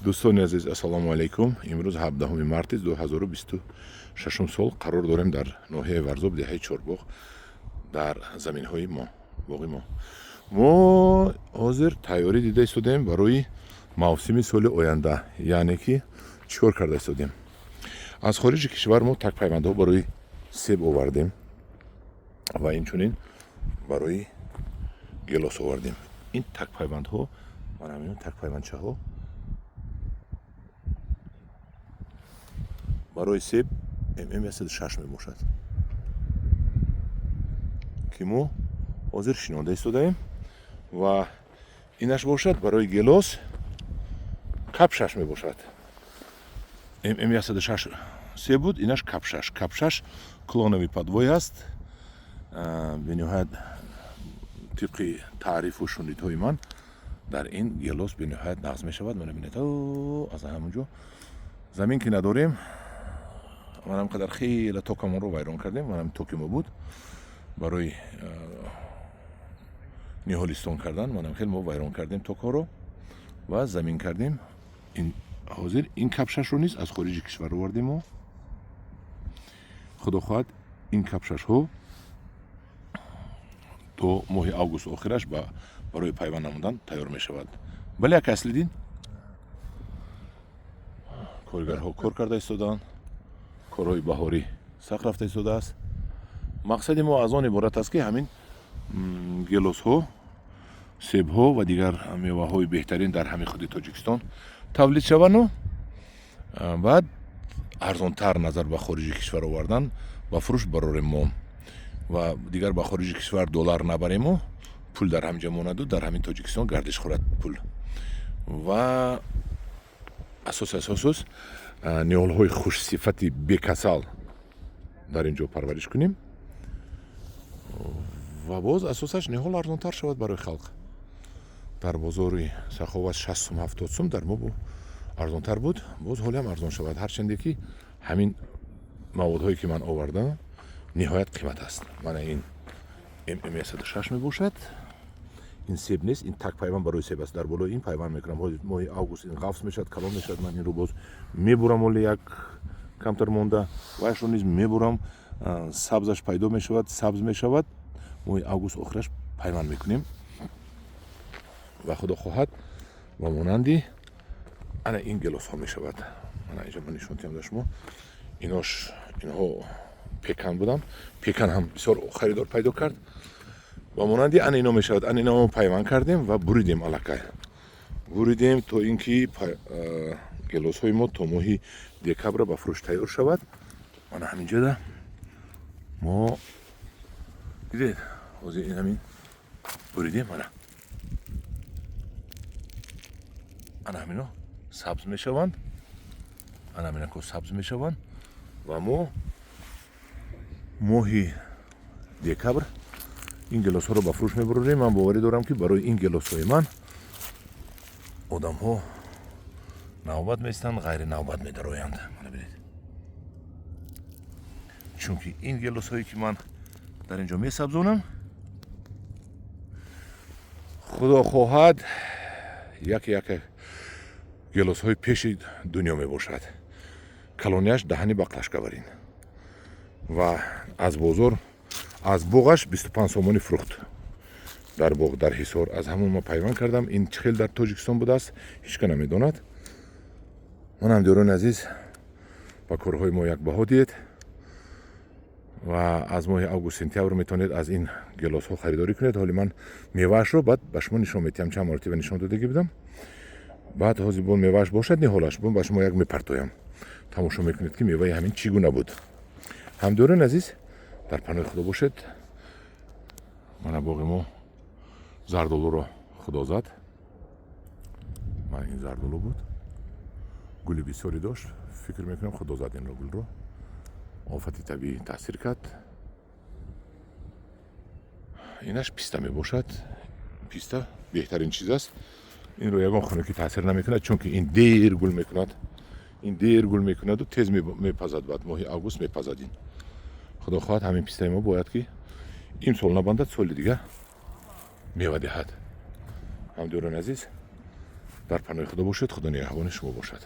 Дӯстони азиз, ассалому алайкум. Имрӯз 17 марти 2026 сол қарор дорем дар ноҳияи Варзоб, деҳаи Чорбоғ, дар заминҳои мо, боғи мо. Мо ҳозир тайёрӣ дида истодаем барои мавсими соли оянда, яъне ки чӣ кор карда истодем? Аз хориҷи кишвар мо такпайвандҳо барои себ овардем ва инчунин барои гелос овардем. Ин такпайвандҳо, мана ҳамин такпайвандчаҳо барои себ ММ 106 мебошад, ки мо ҳозир шинонда истодаем, ва инаш бошад барои гелос кап 6 мебошад. ММ 106 себ буд, инаш кап 6. Кап 6 клоновый подвой аст. Бениҳоят, тибқи таърифу шунидҳои ман, дар ин гелос бениҳоят нағз мешавад. Мана бинед, аз ҳамон ҷо замин ки надорем, манам қадар хеле токамонро вайрон кардем. Манам токи мо буд барои ниҳолистон кардан, манам хеле мо вайрон кардем токҳоро ва замин кардем. Ин ҳозир ин капшашро низ аз хориҷи кишвар овардем мо. Худо хоҳад, ин капшашҳо то моҳи август охираш барои пайванд намудан тайёр мешавад. Бале, ака Аслиддин, коргарҳо кор карда истодаанд, корҳои баҳорӣ сахт рафта истодааст. Мақсади мо аз он иборат аст, ки ҳамин гелосҳо, себҳо ва дигар меваҳои беҳтарин дар ҳамин худи Тоҷикистон тавлид шаванду баъд арзонтар назар ба хориҷи кишвар овардан ба фурӯш барорем мо ва дигар ба хориҷи кишвар доллар набарему, пул дар ҳамин ҷо монаду дар ҳамин Тоҷикистон гардиш хӯрад пул. Ва асоси асосус ниҳолҳои хушсифати бекасал дар ин ҷо парвариш кунем ва боз асосаш ниҳол арзонтар шавад барои халқ. Дар бозори Саховат 60 сум, 70 сум, дар мо арзонтар буд, боз ҳолиам арзон шавад. Ҳарчанде ки ҳамин маводҳое ки ман овардам, ниҳоят қимат аст. Мана ин ММ 106 мебошад. Ин себ нест, ин так пайванд барои себ аст. Дар болои ин пайванд мекунам. Моҳи август ин ғафс мешавад, калон мешавад. Ман инро боз мебурам, оли як камтар монда вайашро низ мебурам, сабзаш пайдо мешавад, сабз мешавад. Моҳи август охираш пайванд мекунем ва худо хоҳад, ба монанди ана ин гелосҳо мешавад. Мана инҷа ман нишон диҳам да шумо. Инош, инҳо пекан буданд, пекан ҳам бисёр харидор пайдо кард. Ба монанди ана ино мешавад. Ана ино пайванд кардем ва буридем, аллакай буридем, то ин ки гелосҳои мо то моҳи декабра ба фурӯш тайёр шавад. Мана ҳаминҷода мо дидед, ҳозир ин ҳамин буридем. Мана ана ҳамино сабз мешаванд, ана ҳаминако сабз мешаванд ва мо моҳи декабр ин гелосҳоро ба фурӯш мебарорем. Ман боварӣ дорам, ки барои ин гелосҳои ман одамҳо навбат меистанд, ғайринавбат медароянд. Мана бинед, чунки ин гелосҳое ки ман дар ин ҷо месабзонам, худо хоҳад, яке яке гелосҳои пеши дунё мебошад. Калонияш даҳани баклашкаварин ва аз бозор, аз боғаш 25 сомонӣ фурӯхт. Дар боғ, дар Ҳисор, аз ҳамон ма пайванд кардам. Ин чӣ хел дар Тоҷикистон будааст, ҳеч ка намедонад. Манам, диёрони азиз, ба корҳои мо як баҳо диҳед ва аз моҳи август, сентябр метавонед аз ин гелосҳо харидорӣ кунед. Ҳоли ман меваашро баъд ба шумо нишон медиҳам, чанд маротиба нишон додагӣ будам. Баъд ҳозир бо мевааш бошад, ниҳолаш бо ба шумо як мепартоям, тамошо мекунед, ки меваи ҳамин чӣ гуна буд. Ҳамдиёрони азиз, дар паноҳи Худо бошед. Мана боғи мо зардолуро Худо зад. Мана ин зардолу буд, гули бисёре дошт. Фикр мекунам, Худо зад инро, гулро офати табиӣ таъсир кард. Инаш писта мебошад. Писта беҳтарин чиз аст, инро ягон хунукӣ таъсир намекунад, чунки ин дер гул мекунад, ин дер гул мекунаду тез мепазад, баъд моҳи август мепазад ин. Худо хоҳад, ҳамин пистаи мо бояд ки имсол набандад, соли дигар мева диҳад. Ҳамдиёрони азиз, Дар паноҳи Худо бошед, Худо нигаҳбони шумо бошад.